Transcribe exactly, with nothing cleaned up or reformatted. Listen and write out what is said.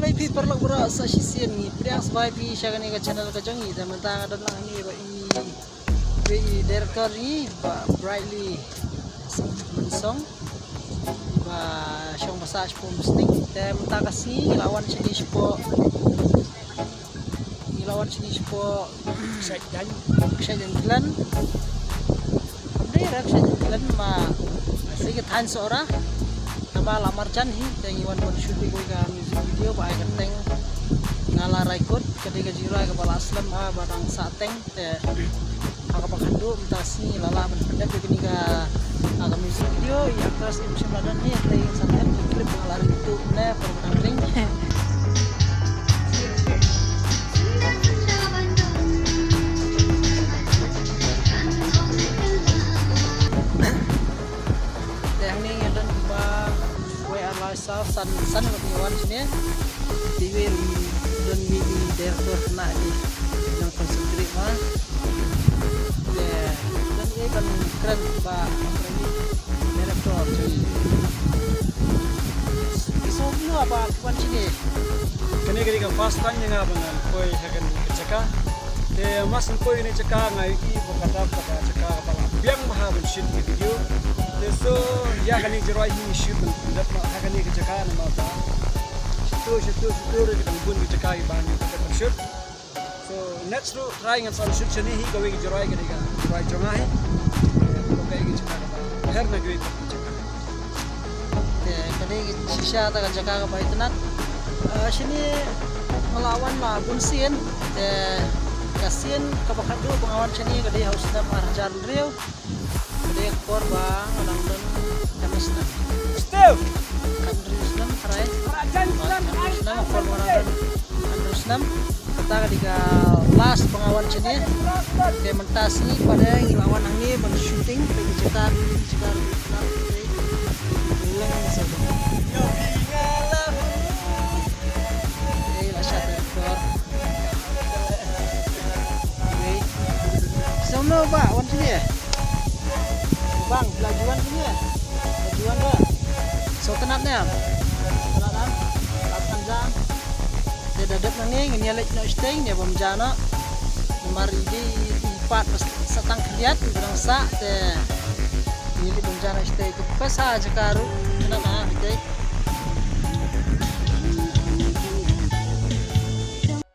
Hi phi paralok baroh, sa shisien ngi pdiang sngewbha ïa phi sha kane ka channel ka jong ngi. Te mynta nga don lang hangne bad i, bad i director ngi, Bah Brightly Mynsong, ba shong basa shapoh Umsning. Te mynta ka sngi ngi la wan shane shapoh, ngi la wan shane shapoh Kshaid Jaiñtia. Kam dei re Kshaid Jaiñtia ma, dei ka thaiñ Sohra. Namar la marjan hi, te ngi wan ban shoot ïa kawei ka music video ba ai kyrteng Nga La Raikut. Ka dei ka jingrwai kaba la slem bha, ba dang sah teng. Te ha kaba khatduh mynta ka sngi la lah ban pyndep ïa kane ka, ah, ka music video. I actress im shym la don hi, hynrei sa them ki clip ba nga la ring tuh ne por ba dang ring. Te hangne ngi don ba wei ar lai saw san, san ngut ngi wan shane. Te iwei ruh don, i director khynnah i nang concentrate ma. Te don ei ban kren ba director jong ngi. Ki sngewbha ba wan shane. Kane ka dei ka first time ïa nga ba ngan poi ha kane ka jaka. Te mas ngan poi kane ka jaka nga ïohi ba ka dap ka jaka kaba la biang bha ban shoot ïa ka video. Te so ïa kane ka jingrwai hi ngi shoot ban dep ha kane ka jaka namar ba shato shato shato ruh ki dang bun ki jaka kiba ngi dep ban shoot. So next ruh try ngan sa shoot shane hi, kawei ka jingrwai ka dei ka jingrwai jong nga hi. Kawei ka jaka kaba her na kawei ka jaka. Te ka dei shisha ta ka jaka kaba itynnat. Ah, shane nga la wan la bun sien. Te ka sien kaba khatduh ba nga wan shane ka dei ha u snem ar hajar hynriew. Ka dei ka por ba nga dang don khathynriew snem. Steve! Khathynriew snem, hynrei. Khathynriew snem, ka por ba nga dang don khathynriew snem. Kata ka dei ka last ba nga wan shane. Te mynta sngi pat ngi la wan hangne ban shooting, te ki jaka, ki jaka, ki jaka. Ei, la shah director. Ei. Sngewbha wan shane. Bang, la ju wan shane. La ju wan ba. Sngewtynnat ne em? Sngewtynnat em? La than jam. Te da dep nangne ngin ïa leit noh shatei, ngin ïa bam ja noh. Namar i dei i pat ba sa tang khyndiat, i ba dang sah, te ngin ïa leit bam ja noh shatei. Te ka sa jaka ruh, tynnat ha, okay.